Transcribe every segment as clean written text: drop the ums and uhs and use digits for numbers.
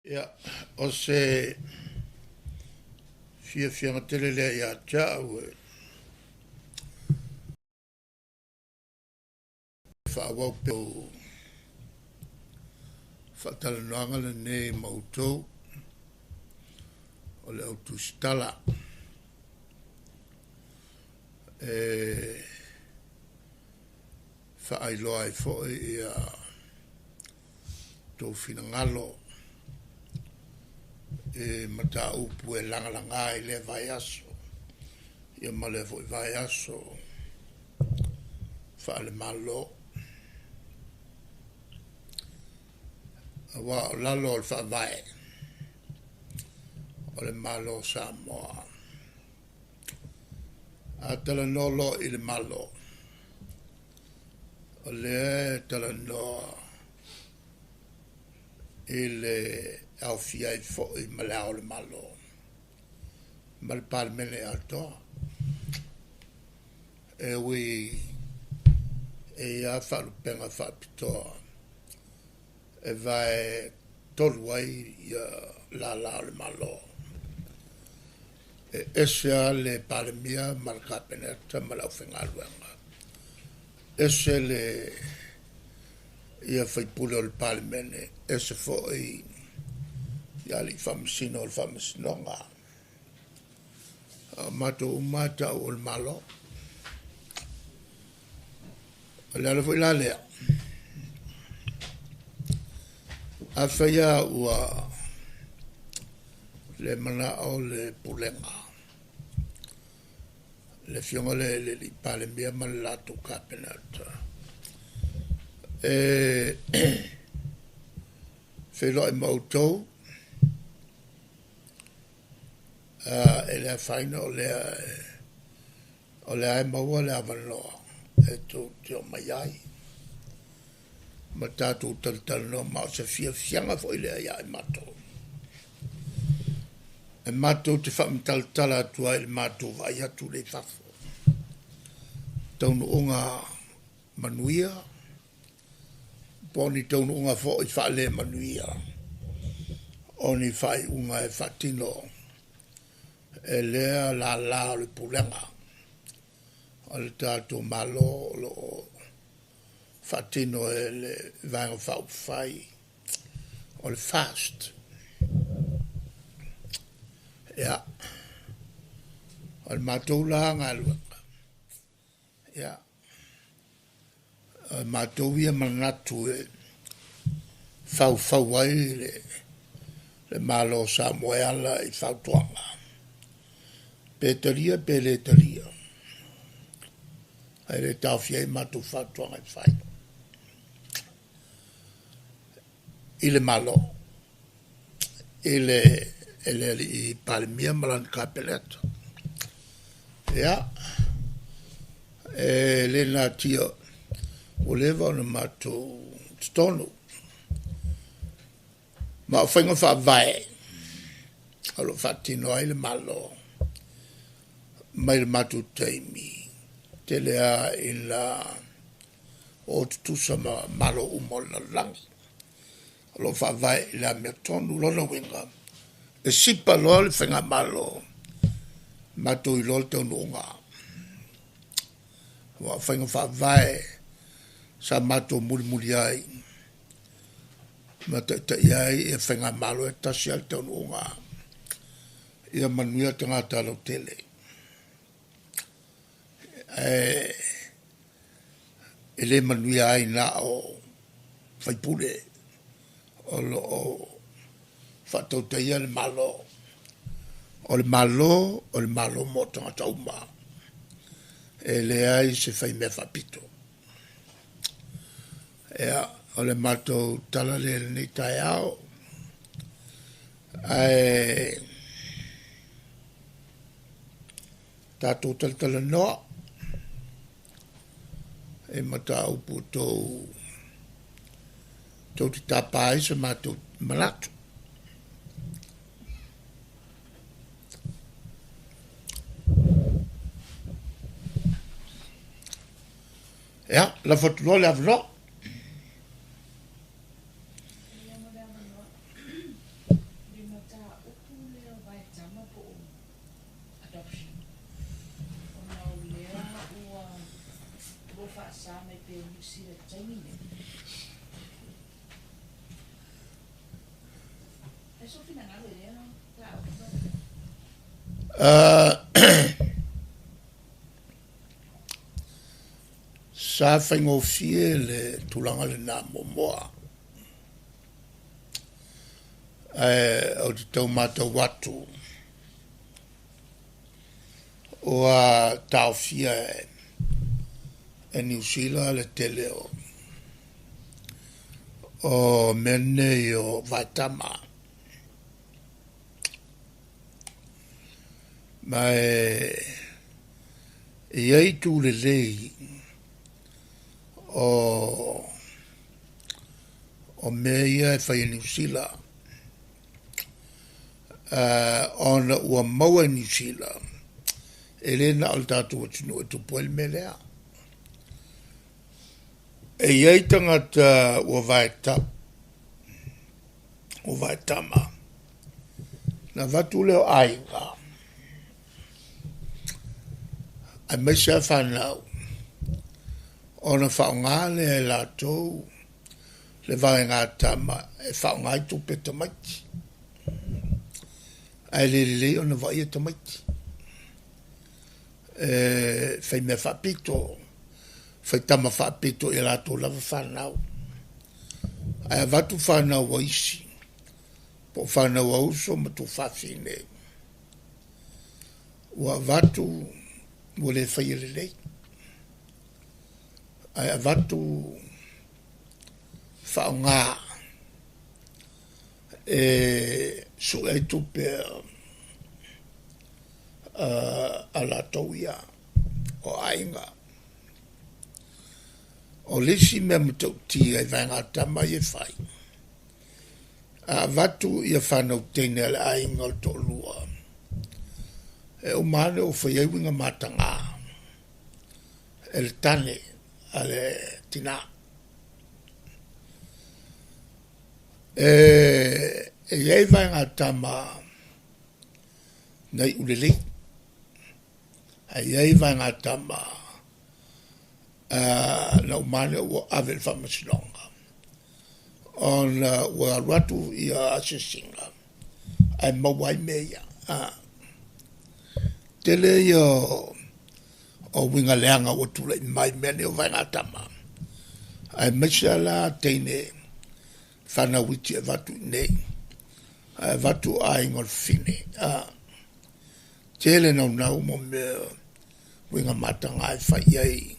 Ia, o se fiafiaga tele lea ia te au e faaauau pea o faatalanoaga lenei ma outou o le au tusitala e faailoa ai foi ia outou finagalo i mataupu e lagalaga i lea vaiaso ia ma lea foi vaiaso faale-Malo. Aua o lalo o le Faavae o le Malo o Samoa, a talanoa loa i le Malo, o lea e talanoa i le aofia ai foi ma le Ao o le Malo ma le Palemene atoa. E ui e i ai lava faalupega faapitoa e vae tolu ai ia lala o le Malo. E ese lava le Palemia ma le Kapeneta ma le aufaigaluega, ese le ia faipule o le Palemene, ese foi ia alii faamasino o le Faamasinoga. O matou uma lava e tau o le Malo. O le ala foi la lea, afai lava ua le manao le Pulega, le Afioga lea i le Palemia ma le latou Kapeneta e feiloai ma outou, e le afaina o lea o lea e maua le avanoa e tou te omai ai ma tatou talatalanoa, ma o se fiafiaga foi lea ia i matou e matou te faamatalatala atu ai i le matou vaai atu lea i fafo, taunuuga manuia po o ni taunuuga foi faalemanuia o ni faaiuga e faatino e lea lala o le Pulega o le tatou Malo o lo o faatino e le Vaega Faaupufai o le FAST. Ia, o le matou la galuega, ia, o matou ia manatu e faufau ai le Malo o Samoa e ala i fautuaga, pe talia pe le talia, ae le taofia ai matou fautuaga e fai i le Malo, i le alii Palemia ma lana Kapeneta. Ia, e le natia ua leva ona matou totonu, ma o faiga faavae o lo o faatino ai le Malo mai le matou taimi, tele lava ina o tutusa ma Malo uma o le lalolagi. O lo o faavae i le amiotonu. Lona uiga, e sipa loa le faigamalo, matou iloa le taunuuga. Aua o faiga faavae sa matou mulimuli ai ma taitai ai ia faigamalo, e tasi lava le taunuuga, ia manuia tagata lautele. Ae e le manuia ai na o faipule o lo o faatautaia le Malo. O le Malo, o le Malo mo tagata uma. E leai se faimea faapito. Ia, o le matou tala lea i lenei taeao, ae tatou talatalanoa i mataupu tou te tapa ai se matou manatu. Ia, lafo atu loa le avanoa. Sa faigofie le tulaga lena muamua, ae ou te tau matau atu ua taofia e Niu Sila le tele o mea nei o vaetama. Ma e i ai itu lelei o mea ia e fai e Niu Sila, ona ua maua e Niu Sila e le na o le tatou atunuu e tupu ai le mea lea. E i ai tagata ua vaetama, ona avatu lea o aiga aemaise a fanau, ona faaaoga lea e latou le vaegatama e faaaoga ai tupe a tamaiti, ae le lelei ona vaaia tamaiti. E fai mea faapito, faitama faapito i a latou lava fanau, ae avatu fanau a isi po o fanau a uso ma tuafafine, ua avatu ua le faia lelei, ae avatu faaaoga e sue ai tupe a latou ia o aiga. O le isi mea matautia i vaegatama ia e fai, a avatu ia fanau teine a le aiga o le toalua, e uma ane ua fai ai uiga mataga e le tane a le tina. E i ai vaegatama na iu lelei, ae i ai vaegatama na uma ane ua ave i le faamasinoga ona ua alu atu ia asiasiga ae maua ai mea ia. Tele ia o uiga leaga ua tulai mai mea nei o vaegatama, aemaise lava la teine fanau iti e avatu i inei, ae avatu aiga o le fafine. Tele naunau mo mea uiga mataga e fai i ai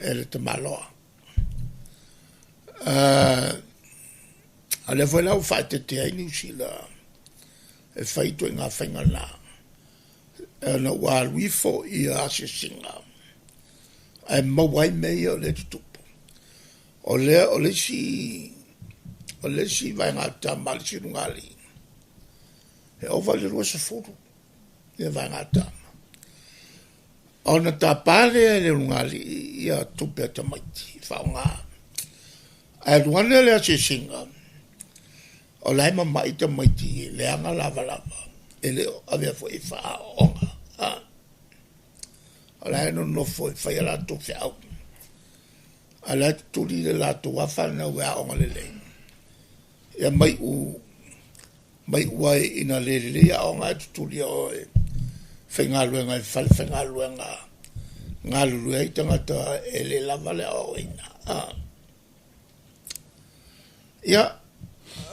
e le tamaloa. A o lea foi la ua faaeteete ai Niu Sila e fai ituaiga faiga na, ona ua alu ifo ia asiasiga ae maua ai mea ia o lea e tutupu. O lea o le isi vaegatama a le isi ulugalii, e ova i le 20 ia vaegatama, ona tapa lea e le ulugalii ia tupe a tamaiti e faaaoga, ae alu ane le asiasiga, o la e mamai tamaiti leaga lavalava, e le o avea foi e faaaoaoga. O la e nonofo e fai a latou feau, a o la e tutuli le latou lava fanau e aoga lelei, ia ma iu ma iu ai ina le lelei aoga ae tutuli e o e faigaluega i falefaigaluega galulue ai tagata e le lava le aoaoina. Ia,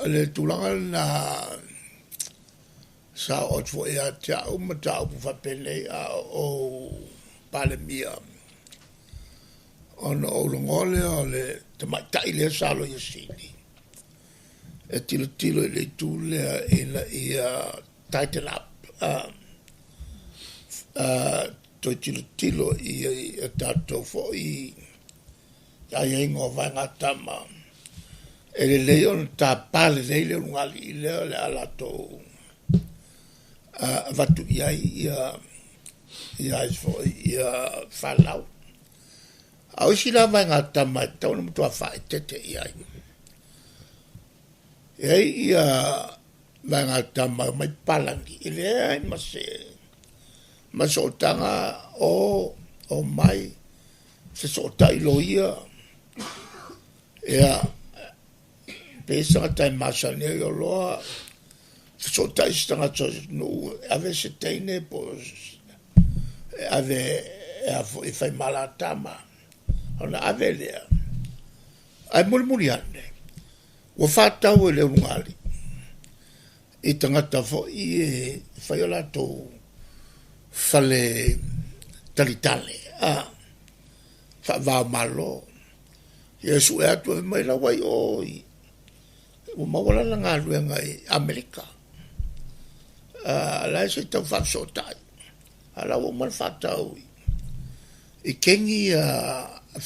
o le tulaga lena sa oo atu foi ia te au mataupu faapenei a o ou Palemia, ona ou logoa lea o le tamaitai lea sa Loia Sili e tilotilo i le itu lea ina ia tighten up, toe tilotilo i a tatou foi aiaiga o vaegatama, e lelei ona tapa lelei le ulugalii lea o le a latou avatu i ai fanau. A o isi la vaegatama e tatau ona matua faaeteete i ai, e i ai ia vaegatama e omai papalagi, e leai ma se sootaga o omai. fesootai loia, ia, pe i ai se tagata e masani ai oloa, fesootai se tagata o se atunuu e ave se teine po o e ave e a foi e fai ma la tama, ona ave lea. Ae mulimuli ane, ua fa'atau e le ulugalii i tagata foi e fai o latou fale talitale a faava o Malo. Ia su'e atu e mai la ua i o i ua maua lana galuega i Amerika. La e se i tau faafesootai, a la ua uma ona faatau i kegi ia e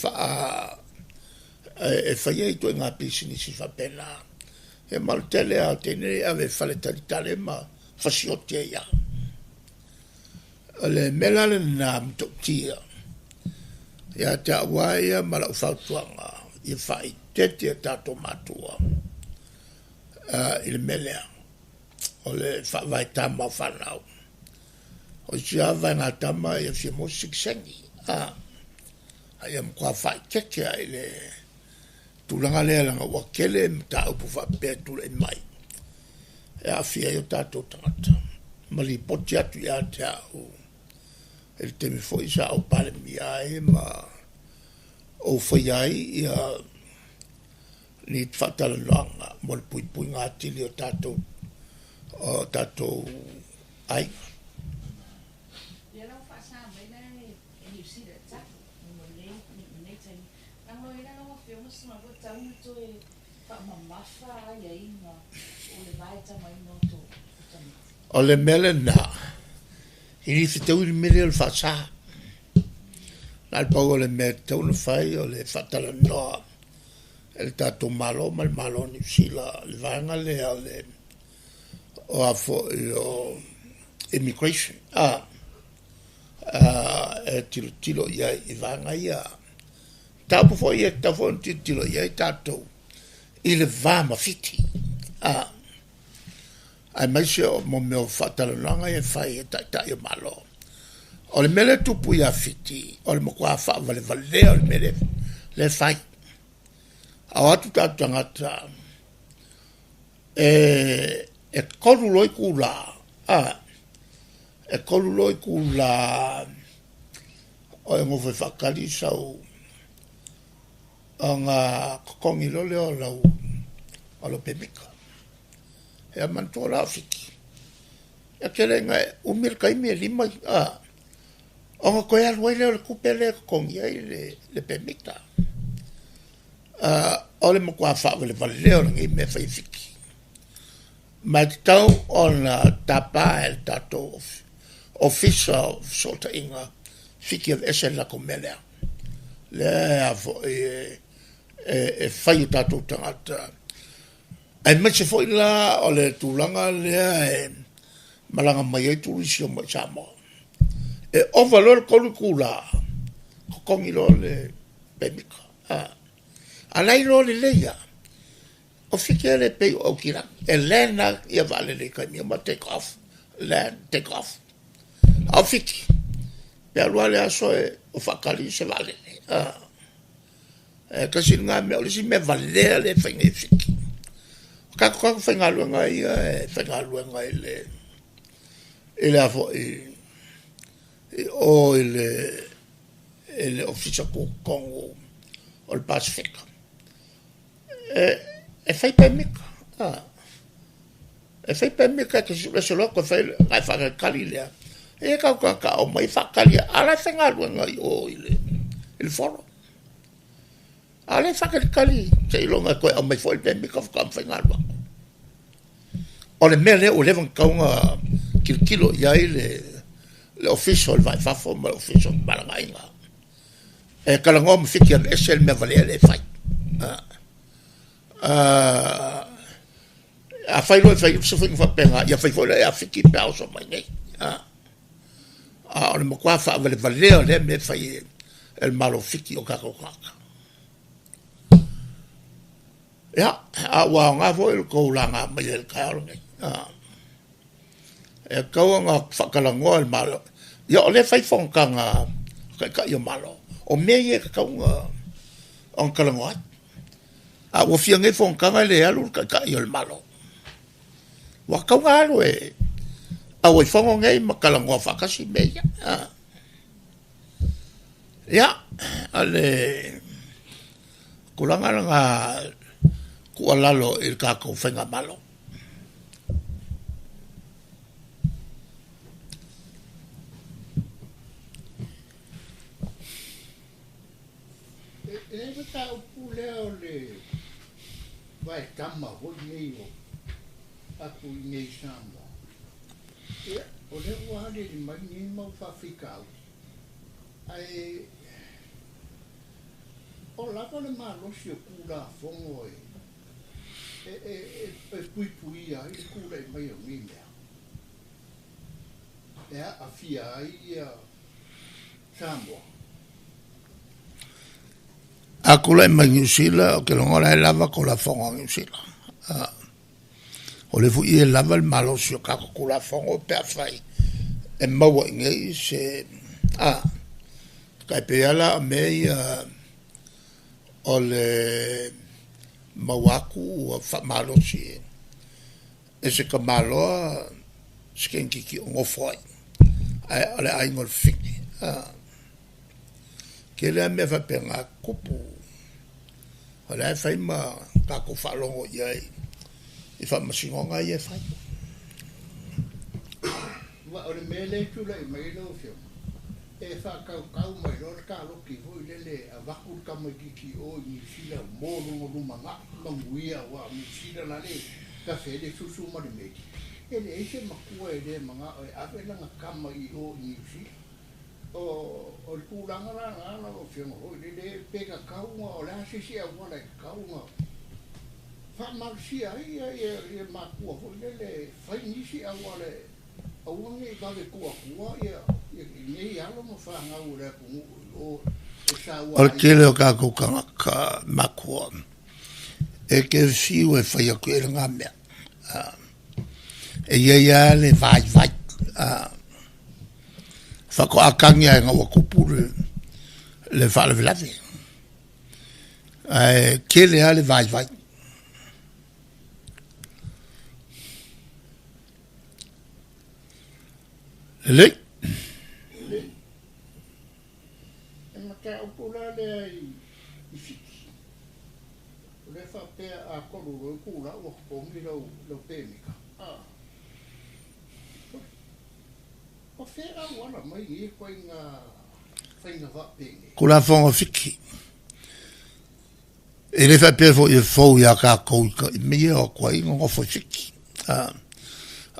fai ai ituaiga pisinisi faapena. Ia ma o le tele lava o teine e ave i fale talitale ma fasioti ai lava. O le mea la lena matautia ia te au lava ia ma lau fautuaga, ia faaeteete o tatou matua i le mea lea o le faavae tama o fanau. O isi lava vaega tama ia fia maua se sitiseni, a ia matua faaeteete lava i le tulaga lea leaga ua tele mataupu faapea e tulai mai e aafia ai o tatou tagata ma lipoti atu ia te au i le taimi foi sa ou Palemia ai ma ou faia ai ia ni faatalanoaga mo le puipuiga atili o tatou aiga. Ia la ua faasa mai la e Niu Sila e tapu mo lenei taimi. Lagolagoina lau Afioga se ua tatau ona toe faamamafa aiaiga o le vaetamaina o tamaiti. O le mea lena, e le fetaui le mea lea o le faasa. Na o le pau o le mea e tatau ona fai o le faatalanoa e le tatou Malo ma le Malo o Niu Sila le vaega lea o le o a foi o immigration e tilotilo i ai i vaega ia. Mataupu foi ia e tatau foi ona tilotilo i ai tatou i le va ma Fiti, aemaise o mo mea o faatalanoaga ia e fai e taitai o Malo. O le mea lea e tupu ia Fiti, o le matua faavalevalea o le mea lea e fai. A o atu tatou tagata e 3 loa itula, e 3 loa itula o e nofo e faatali sau ona totogi loa lea o lau pemita. Ia manatua la o Fiti, e tele ina umi le taimi e 5 ona toe alu ai lea o le tupe lea e totogi ai le pemita. O le matua faavalevalea o lenei mea e fai e Fiti. Ma e tatau ona tapa e le tatou Ofisa o Fesootaiga Fiti e aveese le latou mea lea. Lea a foi e fai o tatou tagata. Aemaise foi la o le tulaga lea e malaga mai ai turisi o mai Samoa. E ova loa le 3 itula, totogi loa le pemita. A la e iloa lelei lava, o Fiti e le pei o Aukilani, e land lava ia vaalele i taimi uma, take off, land, take off. A o Fiti, pe alu lava le aso e o faatali se vaalele. E tasi lena mea, o le isi mea valea lea e fai nei e Fiti. O tatou tagata faigaluega ia e faigaluega i le a foi i o i le Ofisa Tutotonu o le Pasefika, e fai pemita, e fai pemita e te ese loa toe fai ona e faatalitali lea. E i ai tatou tagata a omai e faatali, a o la e faigaluega i o i le Fono. A o lea e faatalitali seiloga e toe aumai foi le pemita faatoa mafai ona alu atu. O le mea lea ua leva ona tatau ona tilotilo i ai le Ofisa o le Va i Fafo ma le Ofisa o Femalagaaiga. E talanoa ma Fiti e aveese le mea valea lea e fai. Afai loa e fai se faiga faapena, ia fai foi la ia Fiti pe a oso mai nei. A o le matua faavalevalea o lea mea e fai e le Malo o Fiti o tatou tagata. Ia, a ua aoga foi le tou laga mai i le taeao lenei. E tatau ona faatalanoa e le Malo. Ia o lea e fai fonotaga a Taitai o Malo. O mea ia e tatau ona talanoa ai. A ua fia nei fonotaga e le alu le Taitai o le Malo. Ua tatau ona alu e auai fono nei ma talanoa faatasi mea ia. Ia, o le tulaga lena tuualalo i le tatou faigamalo. E i ai mataupu lea o le vaetama foi nei o atu i inei i Samoa. Ia, o lea ua aliali mai nei mau faafitauli, ae o lava le malosi o Tulafono e puipuia ai le tulai mai o nei mea e aafia ai ia Samoa. A tulai mai Niu Sila, ou te iloa o la e lava Tulafono a Niu Sila. O lea foi e lava le malosi o tatou Tulafono pe afai e maua i inei se a tai pei lava la o mea ia o le maua atu ua faamalosi e se tamaloa se teineitiiti o nofo ai, ae o le aiga o le fafine. Tele lava mea faapena e tutupu, o lea e fai ma tatou faalogo i ai i faamasinoga ia e fai. Aua o le mea lea e tulai mai ai lau Afioga, e faatautau mai loa le taloki foi lele e avatu le tamaitiiti i o i Niu Sila mo lona lumanai manuia aua o Niu Sila la le tafe ai le susu ma le meli. E leai se matua e le manao e ave lana tama i o i Niu Sila. O le tulaga la lena lau Afioga foi lele pe tatau ona o le a se isi auala e tatau ona faamalosia ai ia matua foi lele e fai nisi auala e aua ne i vave tuu atua ia nei alo ma fanau o le atunuu i o e saua O le ai. tele o tatou tagata matua e te fiu e fai atu i ai lena mea. E i ai lava le vaivai. Faatoa tagi lava ina ua tupu le faalavelave. Ae tele lava le vaivai. Lelei. E mataupu la lea i Fiti. O lea faapea a tolu loa itula ua totogi lau pemita. O fea auala mai nei faiga faapenei? Tulafono Fiti. E le faapea foi e fou ia tatou i mea ia o atu ai nonofo i Fiti.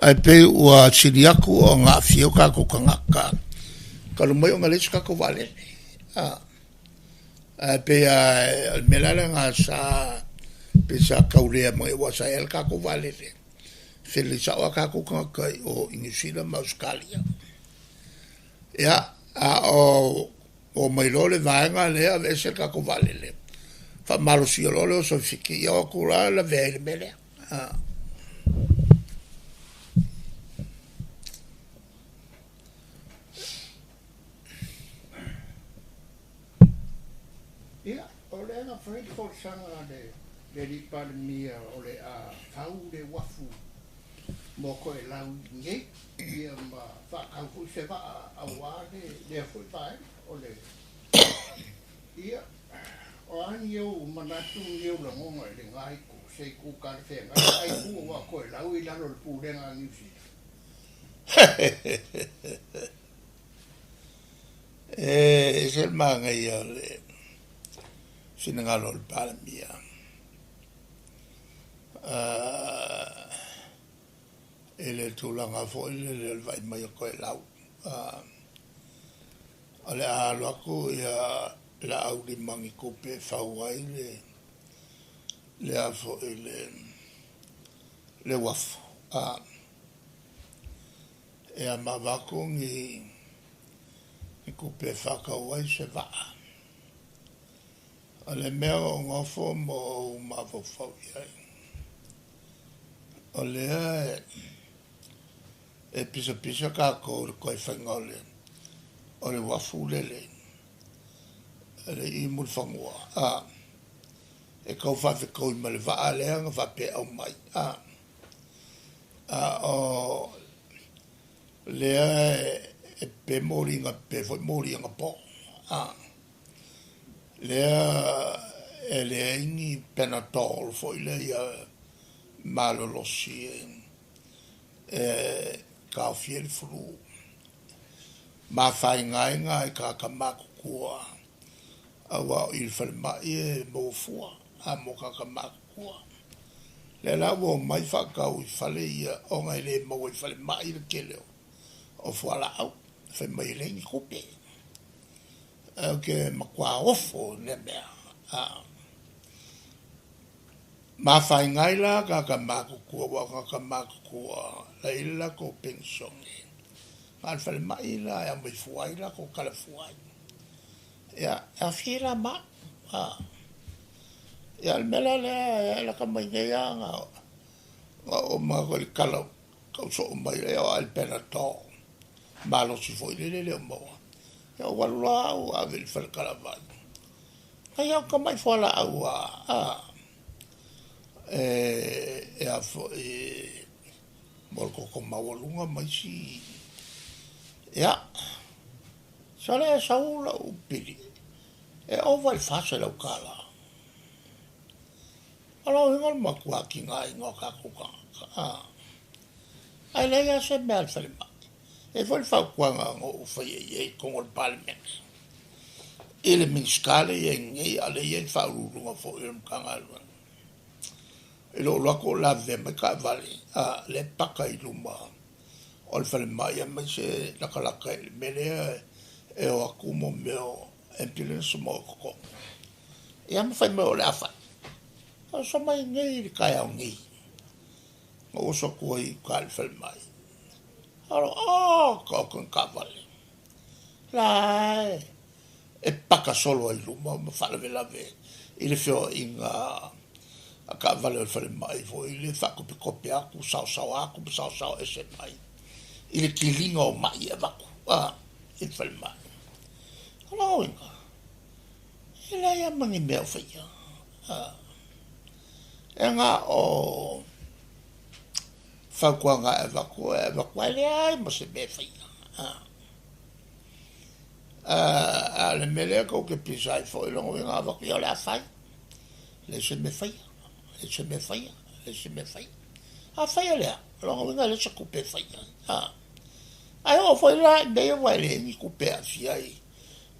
Ae pei ua sili atu ona aafia o tatou tagata talu mai ona leai se tatou vaalele. Ae pei lava o le mea la lena sa pei sa taulea mai aua sa i ai le tatou vaalele. Felelei sao lava tatou tagata i o i Niu Sila ma Ausetalia. Ia, a o mai loa le vaega lea aveese le tatou vaalele, faamalosia loa le oso i Fiti, ia o atu la lavea ai le mea lea. Ia, o lea na fai le folasaga a le alii Palemia o le a fau le uafu mo Toelau i inei, ia ma faatau foi se vaa aua lea foi vaega. O le ia, o a ni ou manatu ni ou lagona i lena itu, se itu talafeagai, ai fua ua Toelau i lalo o le pulega a Niu Sila. E ese le manaia o le finagalo o le Palemia. I le tulaga foi lele o le vaai mai o Toelau. O le a alu atu ia laau lima ni tupe e fau ai le a foi le uafu. Ia ma avatu ni tupe e faatau ai se vaa. O le mea o nofo ma ou mafaufau i ai. O lea e pisapisa tatou i le toe faiga o le uafu lele. le i Mulifanua, a, e tau faafetaui ma le vaa lea na faapea e aumai, a, a o lea e pe moliga, pe foi moli anapo, a, lea e leai ni Panadol foi lea ia malolosi e taofia le flu. Mafaegaega i tagata matutua, aua o i le falemai e maua fua a mo tagata matutua. Lea la ua omai faatau i fale ia ona e le maua i falemai le tele o fualaau, fai mai e leai ni tupe. Ae ou te matua ofo i lea mea. Mafaegai la tagata matutua, aua o tagata matutua la e i ai le latou penisione. Na o le falemai la e aumai fua ai latou tala fua ai. Ia, e aofia ai la ma au. Ia, o le mea la lea e lata mai nei lava na oo ma le tala tau soo mai e oo lava i le Panadol malosi foi lele e le o maua. Ia ou alu loa au ave i le fale talavai. Ai au tamai fualaau a e a foi mo le toto maualuga ma isi. Ia, sa lea sau lau pili e ova i le $400. O lona uiga o le matua tigaina o tatou tagata. Ae leai lava se mea a le falemai. E i ai foi le fautuaga na ou faia i ai i totonu o le Palemene i le Minisita lea e i ai nei, a o lea e i ai le Faauluuluga foi o le Matagaluega. I lou alu atu o lavevea mai taavale, a, lea e paka i luma o le falemai aemaise latalata i le mea lea e o atu mo mea o ambulance ma o i totonu. Ia ma fai mai o le a fai. Oso mai nei i le taeao nei. Na ou oso atu ai i uta i le falemai. Alo, oh, ka o ka taavale. La e paka solo ai luma ma faalavelave i le feoaiga a taavale o le falemai foi le faakopikope atu, saosao atu ma saosao ese mai i le tiliga o mai e avatu i le falemai. O lona uiga, e leai lava ma ni mea o faia. E na o fautuaga e avatu, e avatu ai leai ma se mea e faia. A o le mea lea tou te pisa ai foi, lona uiga avatu, ia o le a fai. Leai se mea faia, leai se mea faia, leai se mea faia. A faia lea, o lona uiga e leai se tupe e faia. Ae oo foi la i mea ia ua e leai ni tupe e aafia ai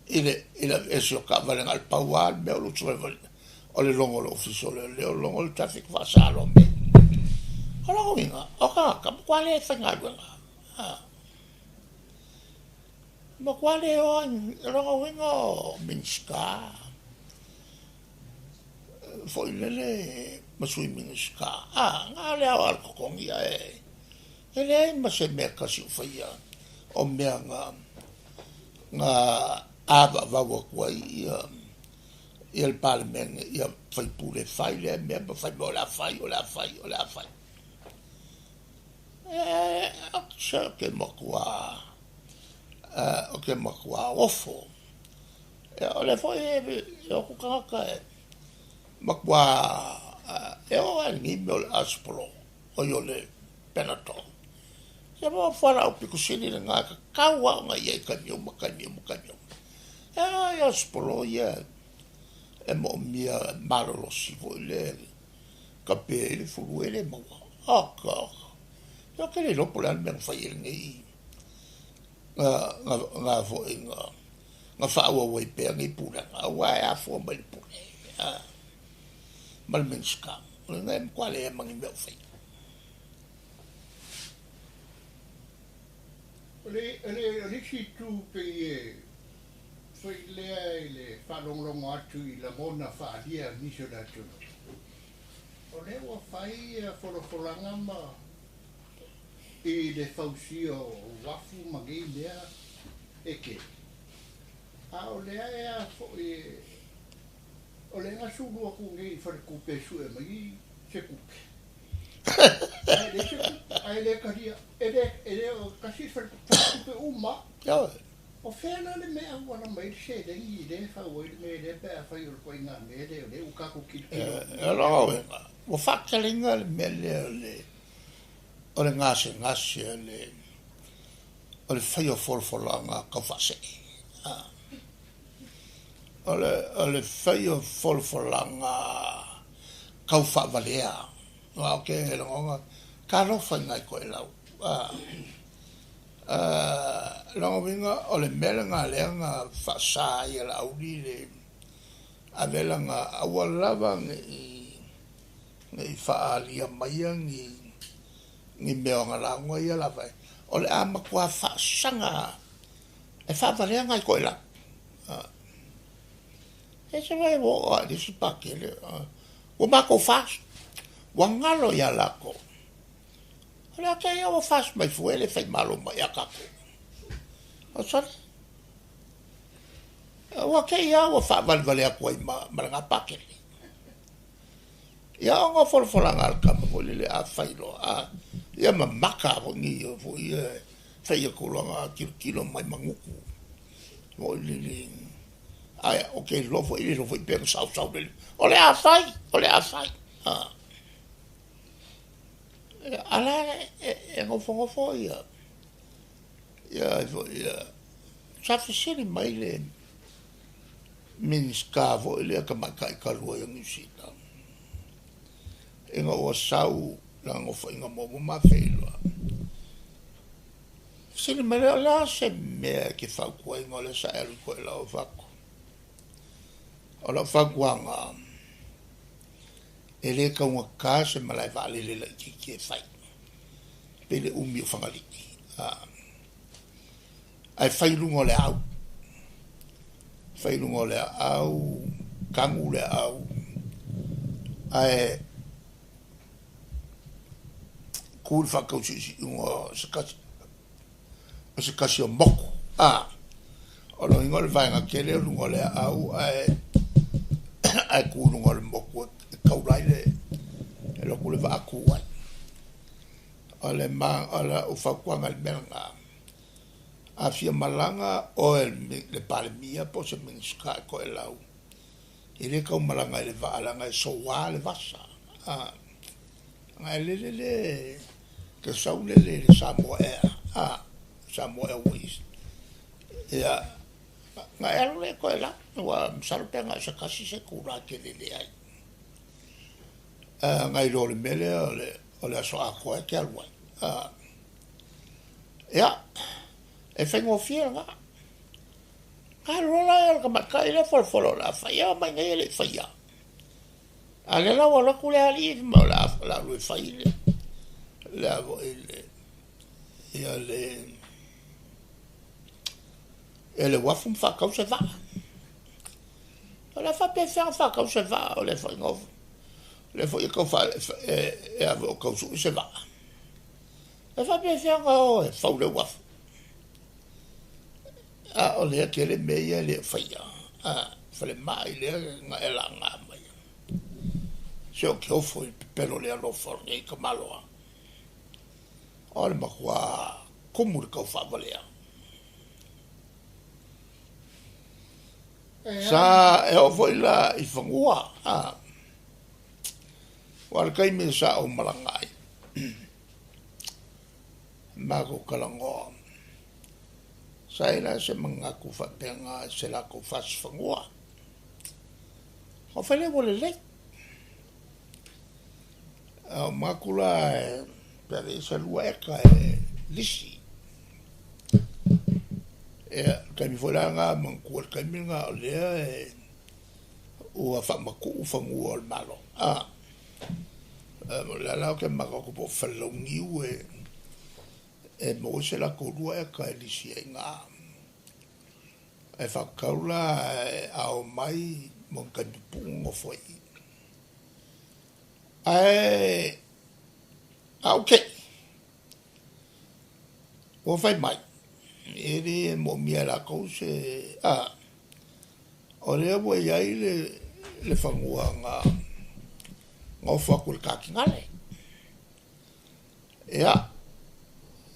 i le aveese o taavale, na o le pau lava le mea o le utuvalevale, o le logo o le ofisa o leoleo, logo o le traffic faasalo mea. O lona uiga, o tagata, matua le faigaluega. Matua le o, o lona uiga o Minisita, foi lele ma sui Minisita. Na o le ao lava o le totogi, ae e leai ma se mea tasi o faia o mea na avaavau atu ai ia le Palemene, ia faipule fai lea mea ma fai mai o le a fai, o le a fai, o le a fai. O te matua ofo. O lea foi e o atu tagata e matua e oo lava i lenei mea o le Aspro, o le Panadol. Ia ma fualaau pito sili lena e tatau lava ona i ai i taimi uma, taimi uma, taimi uma. E Aspro ia e moomia malolosi foi le tape ai le fulu e le maua. Oka, oka. Ia te le iloa po o le a le mea na fai ai lenei na foi na faaauau ai pea nei pulega, aua e afua mai le pule ma le Minisita. O lena e matua leai ma ni mea o faia. O le isi itu pei e foi lea i le faalogologo atu i lagona faaalia o nisi o le atunuu. O lea ua fai folafolaga ma i le fausia o uafu ma nei mea e tele. A o lea e a foi o lea gasulu atu nei i faletupe e sue mai se tupe. Ae le se tupe, ae le talia, e le o kasi faletupe uma. Ioe. O fea la le mea e auala mai ai le seleni lea e fau ai le mea lea pe afai o le ituaiga mea lea o lea ua tatou tilotilo atu E lona uiga, ua faateleina le mea lea o le o le gasegase o le o le faia o folafolaga tau faasee. O le o le faia o folafolaga tau faavalea. Aua ou te lagona, talofa i nai toelau. Lona uiga o le mea lena lea na faasa ai e Laauli le ave lana aua lava ne i ne i faaalia maia ni ni mea o ana lauga ia o le a fai, o le a matua faasaga e faavalea nai toelau. E se vai ua oo lava i le isi Pakele, ua matou FAST, ua galo ia latou. O le a kēia ua FAST mai fua e le faimalo mai ia tatou. O sole, ua te i lava ua faavalevale atu ai ma, ma lena Pakele. Ia ona o folafolaga a le tama foi lele a fai loa, a, ia mamaka foi ni ia foi ia fai atu loa na tilotilo mai manutu foi lele ae ou te iloa foi le iloa foi pe na sausau lele o le a fai o le a fai a a la e nofonofo ia ia foi ia sa fesili mai le Minisita foi lea tamaitai talu ai o Niu Sila ina ua sau lana nofoaiga muamua ma feiloai. Fesili mai lea, o le a se mea e te fautuaina o lea sa e alu i Toelau? Ou fai atu, o lau fautuaga, e le taugata se malae vaalele laitiiti e fai, pei le umi o Fagalii, ae fai i luga o le aau. Fai i luga o le aau, tanu le aau, ae tu i le faatausiusiuga o se tasi o se tasi o motu. A, o lona uiga o le vaega tele o luga o le aau ae ae tu i luga o le motu e taula ai le e alu atu le vaa tu ai. O le ma o lau fautuaga i le mea lena, a fia malaga oe le Palemia po o se Minisita i Toelau, e le tau malaga i le vaa leaga e soa le vasa. A, na e lele le te sau lele i le Samoa Air, a, Samoa Airways. Ia, na e alu lea i Toelau, aua masalo pe na o se tasi se itula e te lele ai. Nai lo le mea lea o le o le aso atoa e te alu ai. A, ia, e faigofie lena. Na alu loa la le tamaitai lea folafola o le a fai, e oo mai nei e le i faia. A o lea la ua alu atu le alii fai mai o le a o le a alu e fai le le a foi le ia le ia le uafu ma faatau se vaa. O le a faapefea ona faatau se vaa o lea foi na o lea foi e tau faa e e a foi o tau sue se vaa. E faapefea ona o e fau le uafu. A o lea tele mea ia e le o faia. A, falemai lea na e laga mai. Se ou te ofo i le pepelo le alofa o lenei tamaloa. O le matua kumu i le tau faavalea. Sa e oo foi la i fanua, a, aua o le taimi sa ou malaga ai, matou talanoa, sa i ai la se manatu faapena i se latou fasi fanua. Ona fai lea ua lelei. A o manatu la pe ave i ai se 2 eka e lisi. Ia, le taimi foi la lena, manatua le taimi lena o lea e ua faamatuu fanua o le Malo. A, o lea la ou te manatu atu po o Falelauniu e e maua ai se latou 2 eka e lisi ai na. Ae faatatau la a o mai mo ni taimi pupuu nofo ai i i. Ae a ou te i, ua fai mai, e le moomia e latou se a, o lea ua i ai le le fanua na ofo atu i le Katinale. Ia,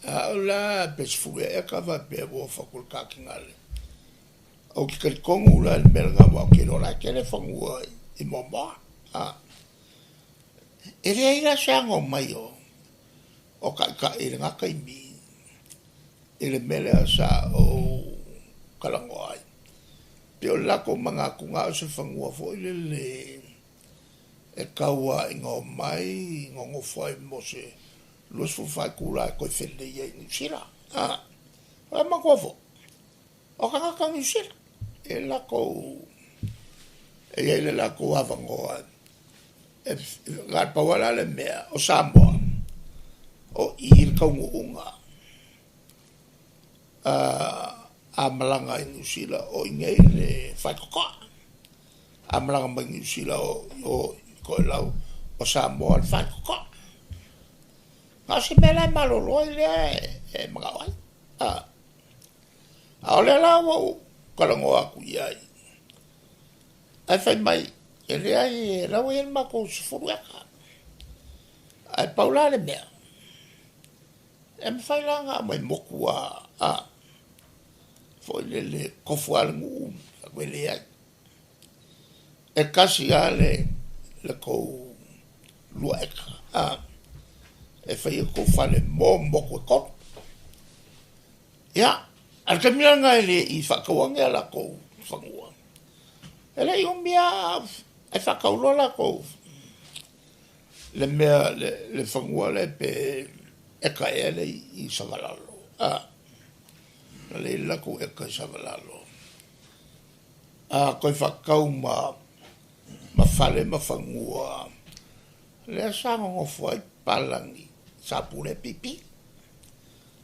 a o la pe 10 ea eka faapea ua ofo atu i le Katinale. Ou te talitonu la i le mea lena aua ou te iloa o la e tele fanua i Moamoa. E leai la se ano mai o taitai i lena taimi i le mea lea sa ou talanoa ai. Pei o le latou manatu na o se fanua foi lele e tau lava ina omai nonofo ai mo se 24 itula e toe felelei ai i Niu Sila. Ae manatua foi, o tagata Niu Sila, e latou, e i ai le latou avanoa e, na o le pau lava la le mea, o Samoa, o i le taunuuga a malaga i Niu Sila, o i inei le faitotoa. A malaga mai Niu Sila o i Toelau, o Samoa le faitotoa. Na o se mea la e malolo ai lea e manao ai. A o lea la ua ou talanoa atu i ai, ae fai mai, e leai, o la ua i ai le matou 10 eka. Ae pau la le mea, e mafai la ona aumai motu a, foi lele, tofu lava le nuu, e leai. E tasi lava le tou 2 eka, e fai ai tou fale mo motu e 3. Ia, a o le taimi la lena e le i faataua ni a latou fanua, e le i umi lava ae faatau loa latou le mea, le fanua lea pe eka ea le i Savalalo. Na lei le latou eka i Savalalo. A toe faatau ma fale ma fanua, lea sa nonofo ai papalagi sa pulea pipi.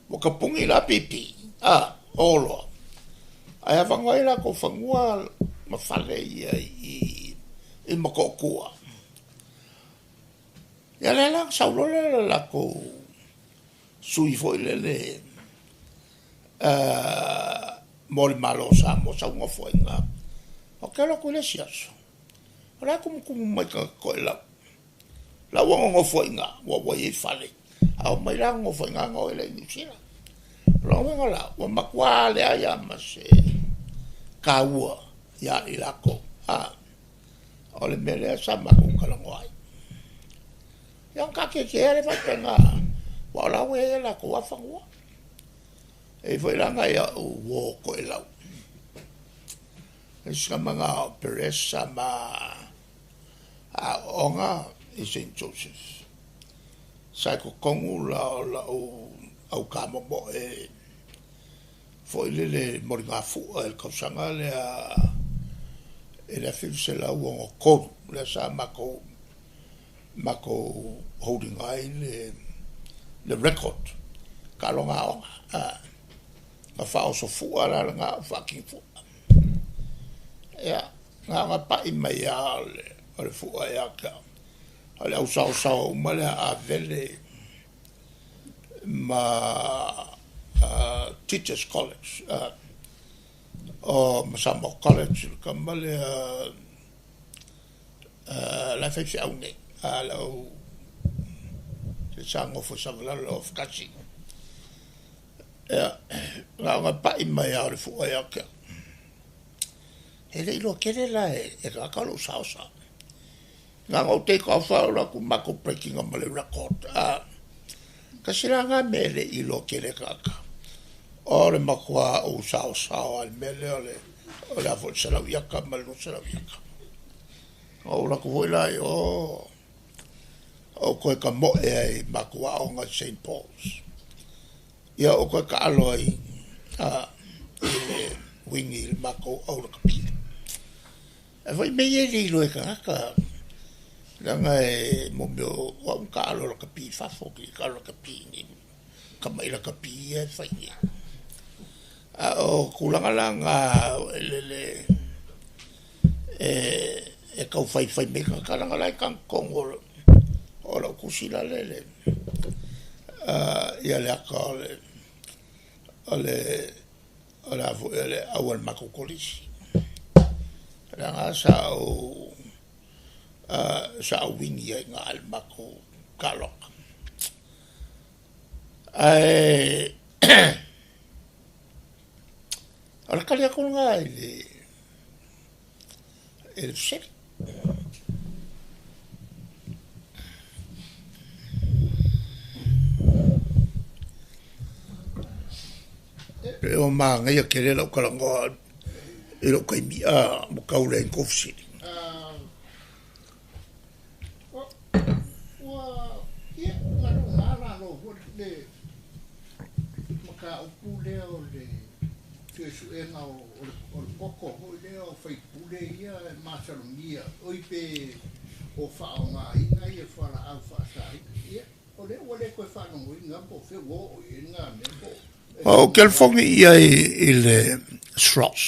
Ua tapuni la pipi, o oloa, ae avanoa ai latou fanua ma fale ia i Motootua. Ia lea la na sau loa lea o le latou sui foi lele mo le Malo o Samoa sau nofo ai i ina. Ou te alu atu i le isi aso, o la e tumutumu mai tagata toelau, la ua nonofo ai i ina, ua i ai fale, a omai la nonofo ai i ina ona o ai lea i Niu Sila. O lona uiga la, ua matua leai lava ma se taua ia i latou. O le mea lea sa matou talanoa ai. Ia ona taatiatia ai lea faapena, aua o la ua i ai o latou lava fanua. E i ai foi la nai au uo toelau, le isi tama lena o Perez sa ma aooga i Saint Joseph. Sa i totonu la o lau autamomoe foi lele moligafua i le tausaga lea i le 1963, lea sa matou holding ai le record taaloga aoga. Na faaoso fua la lena o faatini fua. Ia, na ona pai mai lava o le fua ia te au. O le ausaosao uma lea a Avele ma Teachers College o ma Samoa College, le tama lea la e faifeau nei, le au se sa nofo i Savalalo, le Ofatasi. Ia, na ona pai mai lava o le fua ia te au. E le i iloa tele la e tagata lou saosao. Na ona ou take off lava ou alu atu matou break ina ma le record. Tasi la lena mea e le i iloa tele e tagata, o le matua ou saosao lava i le mea lea o le a foi le 100 iata ma le 200 iata. Na ou alu atu foi la i o, ou toe tamoe ai i matou aoga i Saint Paul's. Ia, ou toe taalo ai i le uini i le matou au lakapi. Ae foi mea ia e le iloa e tagata, leaga e mo mea o au na taalo lakapi i fafo, ou te le taalo lakapi i inei, tamai lakapi ia e fai i inei. A o tulaga la na lele e tau faifai mai ai tagata, leaga o la e tagitogu o lau tusi la le ia le ata o le o le o le a foi o le au a le matou kolisi. Leaga sa ou uini ai i ina i le matou taaloga. Ae o le le tali atu lena i le i le fesili. E ua manaia tele lau talanoa i lou taimi a ua tau leai ni tou fesili. Ua, ia, na luga lalo foi le mataupu lea o le suesuega o le poto foi lea o faipule ia e masalomia, oi pe o faaaogaina ia fualaau faasaina. Ia, o lea ua le toe faalogoina po o fea ua oo i ai lena mea po o. Ou telefoni i ai i le SROS.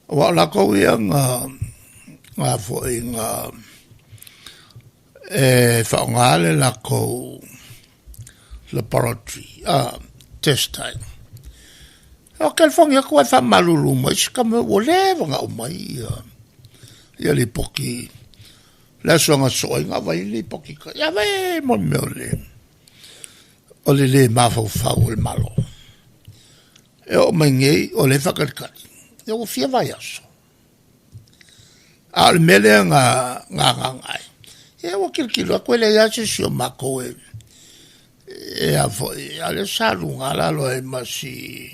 Aua o latou ia na na foi na e faaaoga le latou laboratory test ai. O telefoni atu ai faamalulu mai se tama ua leva ona aumai ia ia lipoti le aso na sosoo ai na aumai lipoti ka ia vai mo le mea o le o le lē mafaufau o le Malo. E oo mai nei o lea e faatalitali, ia ua fia vaiaso. A o le mea lea na agaga ai, ia ua tilotilo atu e leai lava se isi o matou e e a foi, a o lea sa luga lalo ai ma si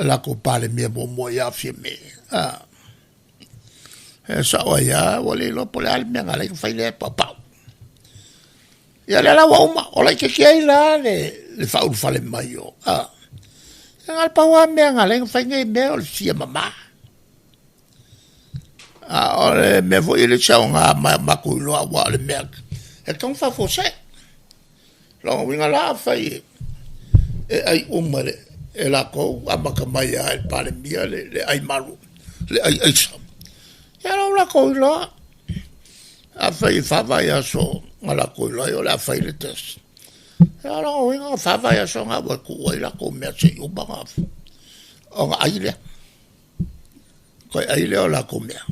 latou Palemia muamua ia Fiame. E sao ai lava, ua le iloa po o le a le mea na ala ai ona fai lea paupau. Ia lea la ua uma, o laitiiti ai la le le faaulufale mai o a. Ia na o le pau lava mea na ala ai ona fai nei mea o le fia mama. A o le mea foi e le se aoga ma matou iloa aua o le mea e tatau ona faafuasei. Lona uiga la afai e ai uma e latou amata mai lava i le Palemia le ai malu le ai aisa, ia o la ua latou iloa. Afai e fa vaiaso na latou iloa ai o le a fai le test, ia o lona uiga na fa vaiaso na ua tuu ai latou mea se i uma ona ai lea. Toe ai lea o latou mea.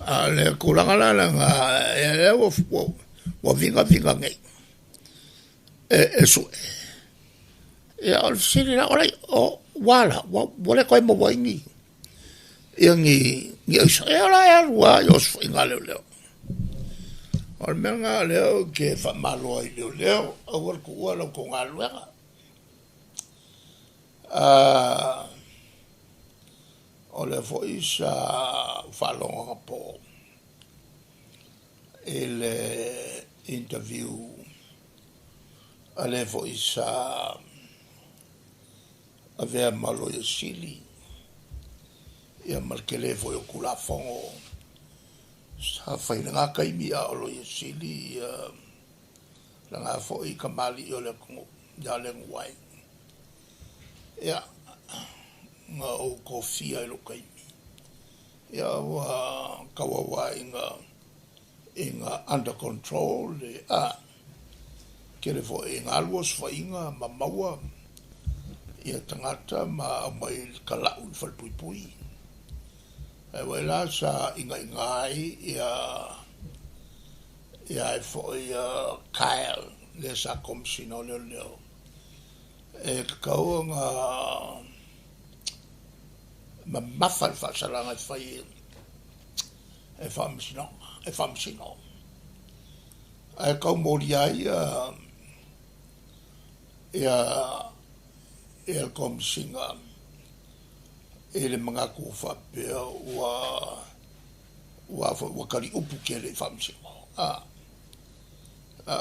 A o le tulaga la lena, lea ua ua vigaviga nei e sue. Ia o le fesili la, o le o ua a la? Ua le toe maua ai ni ia ni ni aisa. Ia o la e alu lava i osofaiga a leoleo. O le mea lena o lea ou te faamalo ai i leoleo, aua le tuua la outou galuega. O lea foi sa faalogo anapo i le interview a le foi sa avea ma Loia Sili ia ma le tele foi o Tulafono sa fai i lena taimi a o Loia Sili ia lena foi kamali'i o le atunuu ia Lenuai. Ia, na ou tofia i lou taimi, ia ua tauau lava ina ina under control le a tele foi ina alu osofaiga ma maua ia tagata ma aumai i le talau i le falepuipui. Ae ua la sa inaina ai ia ia ai foi Kyle lea sa Komesina o Leoleo e tatau ona mamafa le faasalaga e fai e faamasinoga e faamasino. Ae tau molia ai ia ia ia le Komesina i le manatu faapea ua ua foi ua taliupu tele i faamasino. A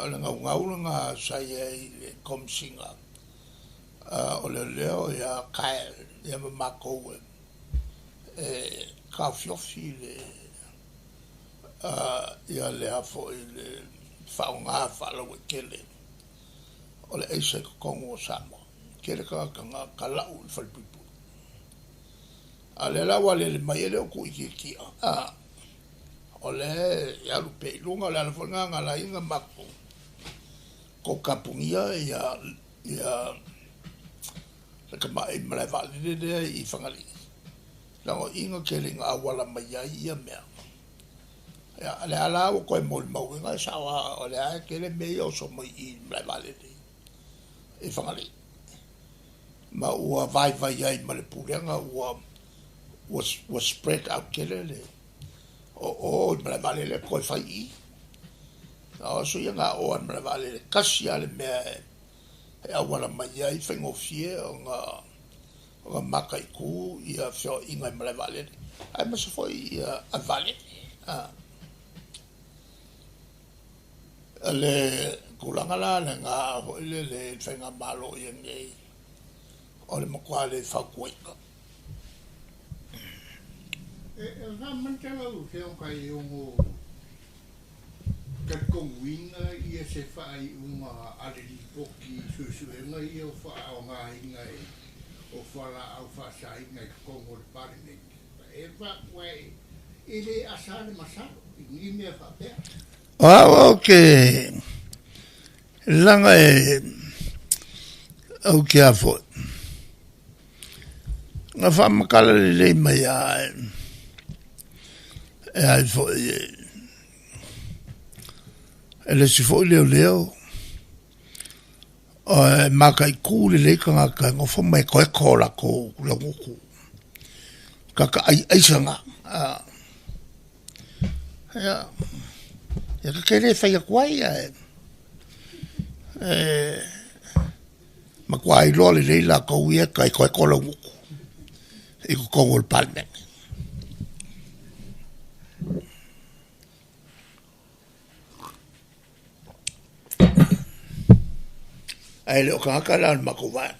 o le naunau lena sa i ai i le Komesina o Leoleo ia Kyle ia ma matou e taofiofi le ia lea foi le faaaoga faalauaitele o le aisa i totonu o Samoa. Tele tagata na talau i le falepuipui. A o lea la ua alele mai e le o tuuitiitia, a o lea e alu pea i luga. O le ala foi lena na ala ai ona matou tapunia ia ia le tamai malae vaalele lea i Fagalii, leaga o i na tele ina auala mai ai ia mea. Ia, o lea la ua toe molimauina e sao lava, o lea e tele mea ia oso mai i i le malae vaalele i Fagalii. Ma ua vaivai ai ma le pulega ua ua spread out tele le o o i malaevaalele toe fai i i. A o aso ia na o lava i le malaevaalele, tasi lava le mea e auala mai ai faigofie ona ona mataitu ia feoaiga i malaevaalele aemaise foi ia avevaalele. O le tulaga la lena foi lele i le faigamalo o i ai nei, o le matua le fautuaina. E faamanatu lau Afioga e ono talitonuina ia se faaiuga a le Lipoti i suesuega ia o faaaogaina o fualaau faasaina i totonu o le Palemene. E faapea e le asa le masalo i ni mea faapea. O au ou te laga e ou te a foi. Na faamatala lelei mai a e ai foi e le isi foi leoleo e mataitu lelei tagata e nofo ma etoeto o latou laugutu, tagata aiaisa na. Ia, ia ta te le fai atu ai ae e matua iloa lelei latou ia e etoeto laugutu i totonu o le Palemene. Ae le o tagata la o le matou vaega.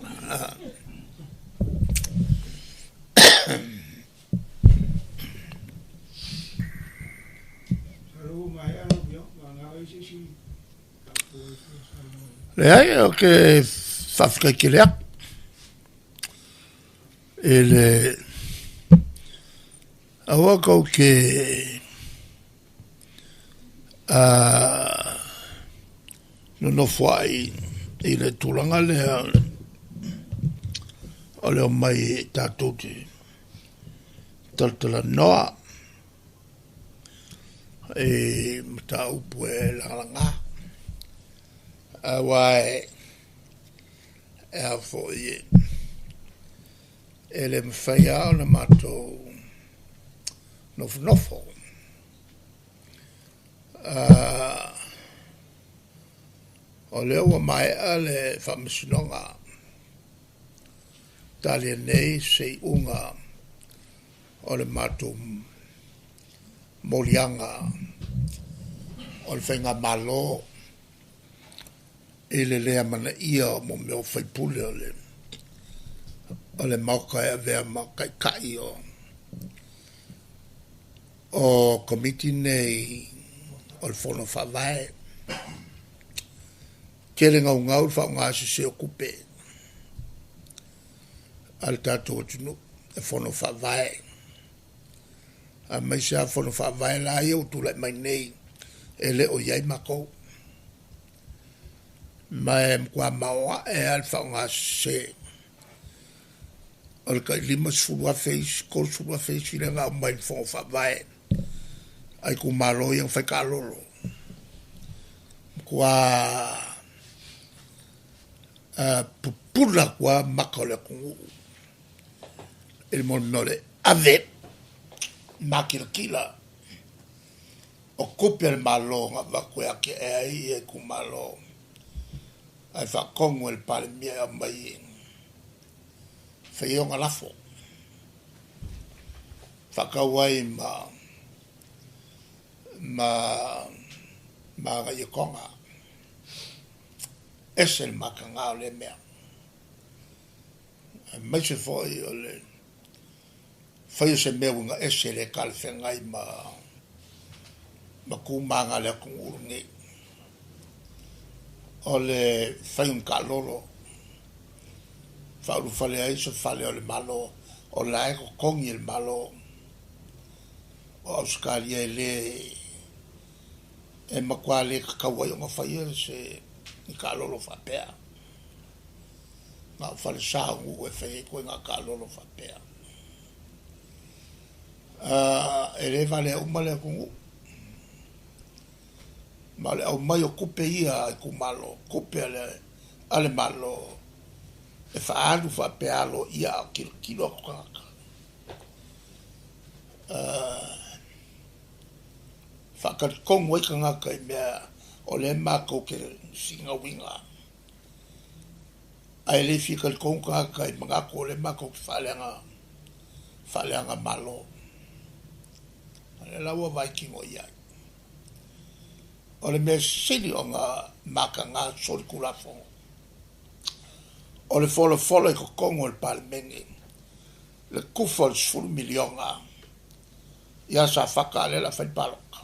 Leai, ou te faafetai tele atu i le aua tou te nonofoai i le tulaga lea o le omai tatou te talatalanoa i mataupu e lagalaga. Aua e a foi e le mafai lava ona matou nofonofo o lea ua maea le faamasinoga talia nei se iuga o le matou moliaga o le faigamalo i le le amanaia o mo mea o faipule o le Maota e avea ma taitai o Komiti nei o le Fono Faavae. Tele naunau le faaaoga sese o tupe a le tatou atunuu e Fono Faavae, aemaise lava Fono Faavae la ia ua tulai mai nei e le o i ai matou. Ma e matua maoae lava le faaaoga sese o le tai 50,000 isi, 30,000 isi lea na aumai i le Fono Faavae a itumalo ia na fai taalolo. Matua pupula atu lava maka o le atunuu i le mea o le ave makilatila o tupe a le Malo na avatu e atiae ai ia itumalo ae faatonu e le Palemia e aumai e fai ai ona lafo faatau ai ma ma agai e Toga. Ese le mataga o lea mea, aemaise foi o le fai o se mea uiga ese le talafeagai ma tu ma aga a le atunuu lenei. O le fai o ni taalolo, faaulufale ai se fale o le Malo, o la e totogi e le Malo o Ausetalia e le e matua le tatau ai ona faia se ni taalolo faapea. Na o falesa o nuu e fai ai ituaiga taalolo faapea. E le valea uma le atunuu. Ma o le aumai o tupe ia a itumalo, tupe a le Malo. E faaalu faapea aloaia a o tilotilo atu tagata. Faatalitonu ai tagata i mea o lea matou te finauina, ae le fia talitonu tagata i manatu o lea matou te faaleaga faaleaga Malo. O lea la ua vaai tino i ai. O le mea sili ona mataga solitulafono, o le folafola i totonu o le Palemene le tufa o le $10 miliona ia Safata a o lea o le a fai le palota.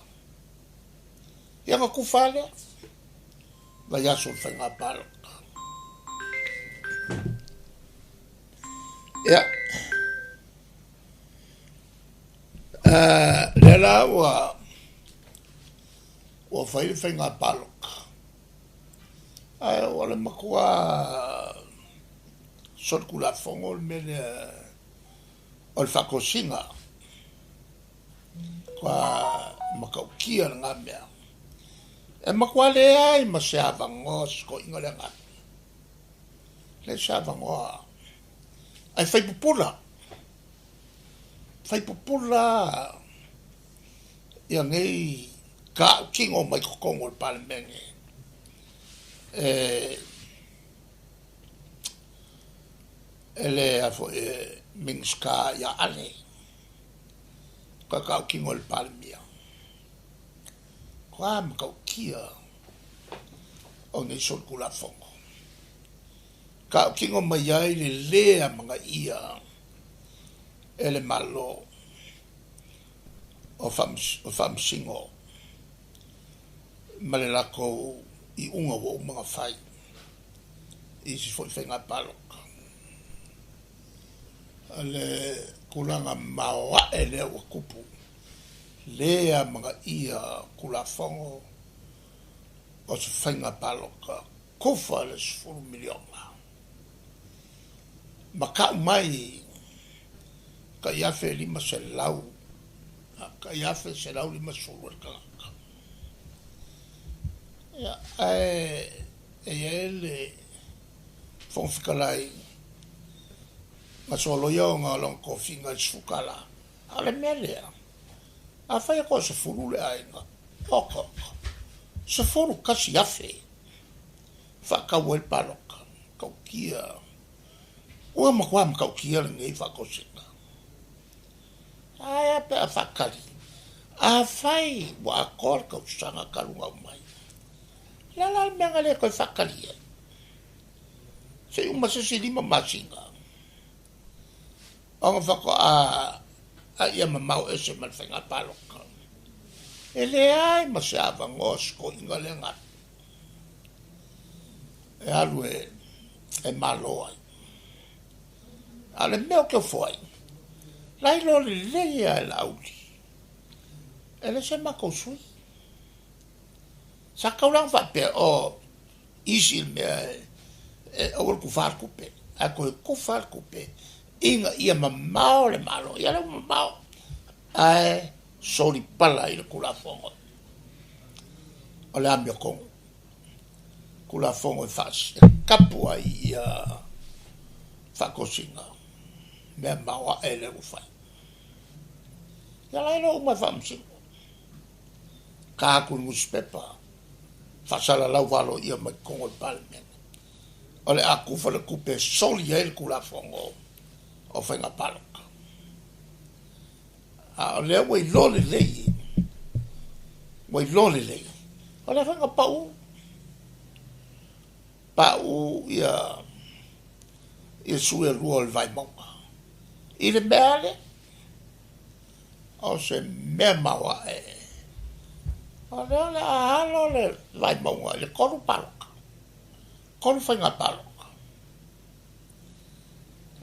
Ia ona tufa lava lea, vaiaso o le faiga palota. Ia, lea la ua ua fai le faiga palota, ae o le matua solitulafono le mea lea o le faatosina, matua matautia lena mea. E matua leai ma se avanoa o si toeaina lea na alu, leai se avanoa, ae fai pupula, fai pupula ia nei tautino mai totonu o le Palemene e e le a foi e Minisita ia Ale, toe tautino e le Palemia. Matua matautia o nei solitulafono. Tautino mai ai le lē amanaia e le Malo o Faamasino ma le latou iuga ua uma ona fai i isi foi faiga palota. O le tulaga maoae lea ua tupu, lē amanaia Tulafono o se faiga palota tufa le $10 miliona ma tau mai tai $1,500, tai $1,150 a le tagata. Ia, ae e i ai le Fofoga Fetalai na soloia ona o lona tofiga i le $10. A o le mea lea, afai e toasefulu le aiga, oka oka, $11,000 faatau ai le palota. Matautia, ua matua matautia lenei faatosina. Ae a pe a faatali, afai ua atoa le tausaga talu ona aumai, o le a la le mea na le toe faatali ai? Se i uma se isi 5 masina ona faatoa a ia mamao ese ma le faiga palota. E leai ma se avanoa si toeaina lea na alu e alu e malo ai. A o le mea ou te ofo ai, la e iloa lelei lava e Laauli, e le se matou sui. Sa tatau la ona faapea, oh, easy le mea e aua le tufa le tupe, ae toe tufa le tupe ina ia mamao le Malo. Ia lea ua mamao, ae solipala i le Tulafono o le amiotonu. Tulafono e faatapu ai ia faatosina, mea maoae lea ua fai. Ia la e iloa uma e Faamasino. Ta atu i le nusipepa, faasalalau valoia mai totonu o le Palemene, o le a tufa le tupe e soli ai le Tulafono o Faiga Palota. A o lea ua iloa lelei, ua iloa lelei, o lea foi na pau, pau ia sui e lua o le Vaimauga i le mea lea. O se mea maoae, o lea o le a alo le Vaimauga i le 3 palota, 3 faiga palota.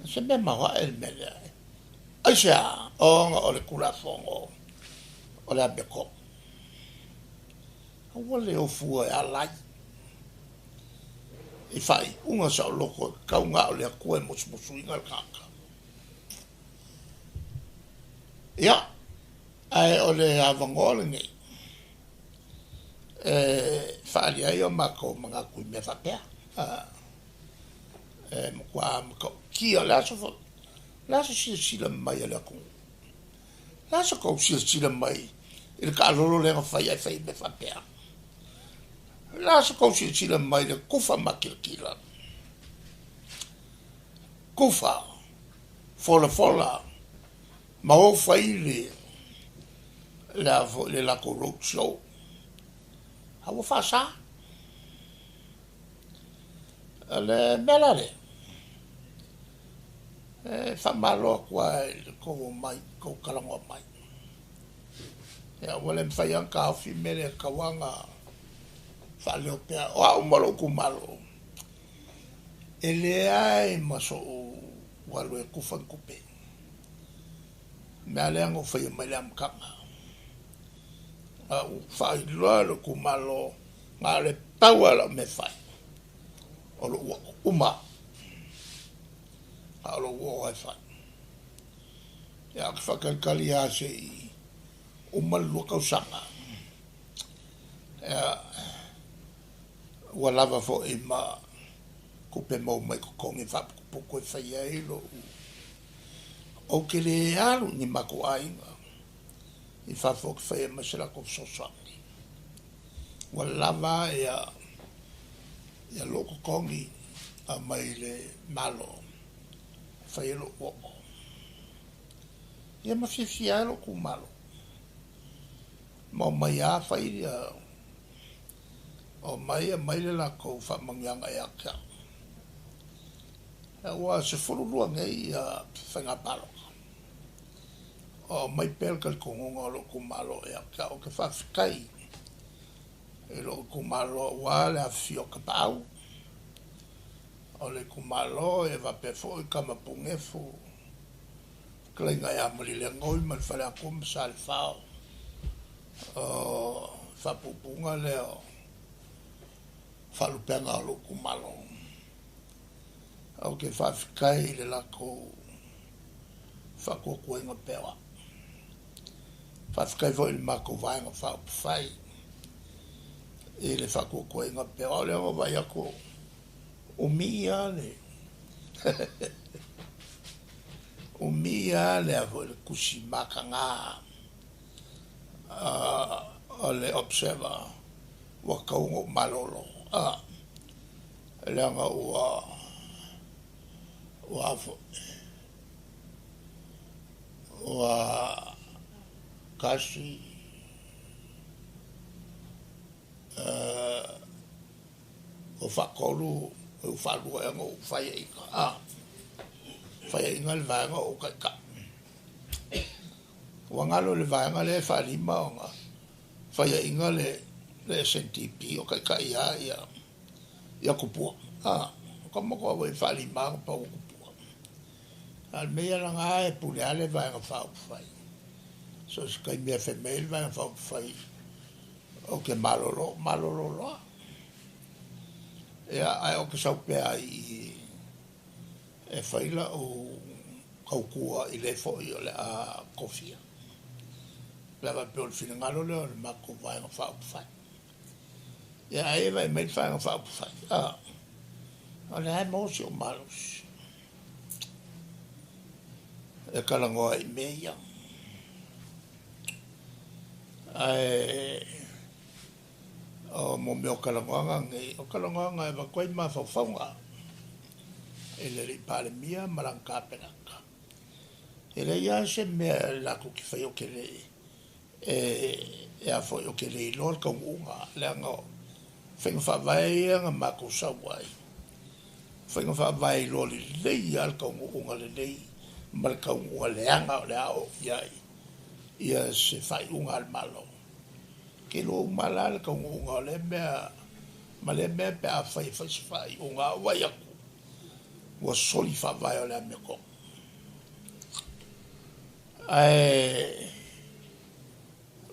O se mea maoae le mea lea. Aisea? Ona o le Tulafono o le amiotonu. Aua le ofua e alai i faaiuga saoloto e tatau na o le Atua e musumusuina le tagata. Ia, ae o le avanoa lenei e faaali ai o matou manatu i mea faapea. E matua matautia, o le a se foi, o le a se silasila mai a le atunuu? O le a se tou silasila mai i le taalolo lea na fai ae fai mea faapea? O le a se tou silasila mai i le tufa makilatila, tufa folafola ma o fai le le a foi le latou road show, a ua faasa. O le mea la lea, e faamalo atu lava i le tou omai, tou talanoa mai. Ia ua le mafai lava ona taofi le mea lea e tatau lava ona faaleo pea. O au ma lou itumalo, e leai ma sou alu e tufa ni tupe. O le mea lava lea na ou faia mai le amataga. Na ou faailoa i lou itumalo, na o le pau lava o lau mea e fai, o lou uo, uma au. A o lou uo lava e fai. Ia, ou te faatalitali lava se i uma le 2 tausaga, ia, ua lava foi ma tupe maua mai totogi e faaputuputu e fai ai lou. Ou te le alu i ni matou aiga i fafo ou te faia mai se latou fesoasoani. Ua lava ia lou totogi aumai i le Malo e fai ai lou oo. Ia ma fiafia ai lou itumalo. Ma omai lava fai ia, omai aumai le latou faamanuiaga ia te au. Ua 12 nei ia faiga palota o aumai pea le talitonuga o lou itumalo ia te au. Ou te faafetai i lou itumalo aua le afifio o tapaau o le itumalo, ia faapea foi Tama Punefu, fetalaiga ia Malielegaoi ma le Faleatua ma Salefao. O faapuupuuga lea o faalupega o lou itumalo. Ou te faafetai i le latou faatuatuaina pea o au. Faafetai foi i le matou Vaega Faaupufai i le faatuatuaina pea o au. Lea na ou vaai atu, umi lava le umi lava le a foi le tusi mataga o le Observer ua tatau ona ou malolo, leaga ua ua foi ua tasi ua faatolu ua faalua ea ona ou faiaina, faiaina le vaega o ou taitai. Ua galo i le vaega lea e faalima ona faiaina le SNDP o taitai lava ia Tupua. O ka matua foi faalima ona pau o Tupua. A o le mea ia laga e pule lava le Vaega Faaupufai. So o se taimi e fai mai ai le Vaega Faaupufai ou te malolo, malolo loa. Ia, ae ou te sau pea i e fai lau tautua i le foi o le a tofia. Le a faapea o le finagalo lea o le matou Vaega Faaupufai. Ia, ai e vaai mai le Vaega Faaupufai, o lea e maua si ou malosi e talanoa i mea ia. Ae o mo mea o talanoaga nei, o talanoaga e avatu ai mafaufauga i le alii Palemia ma lana Kapeneta. E leai lava se mea latou te faia ou te le e a foi ou te le iloa le taunuuga, leaga o faiga faavae ia na matou sau ai. Faiga faavae iloa lelei lava le taunuuga lelei ma le taunuuga leaga o le a oo i ai ia se faaiuga a le Malo. Ke iloa uma la le taunuuga o lea mea ma lea mea pe a fai e fai se faaiuga a vaai atu ua soli faavae o le amiotonu. Ae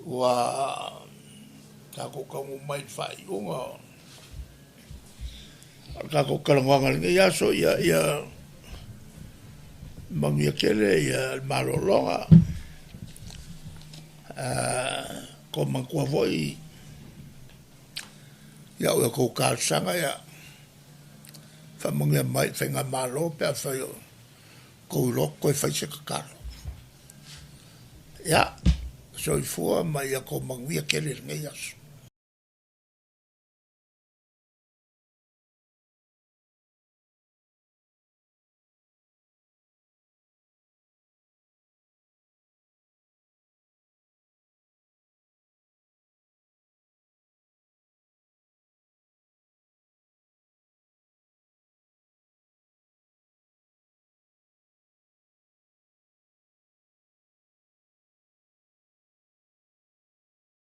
ua tatou taunuu mai i le faaiuga o le tatou talanoaga i lenei aso, ia manuia tele ia le malologa. Ko manatua foi ia au e tou talosaga, ia Faamanuia mai i le Faigamalo pe afai o tou iloa toe fai se tatalo. Ia, soifua ma ia outou manuia tele i lenei aso.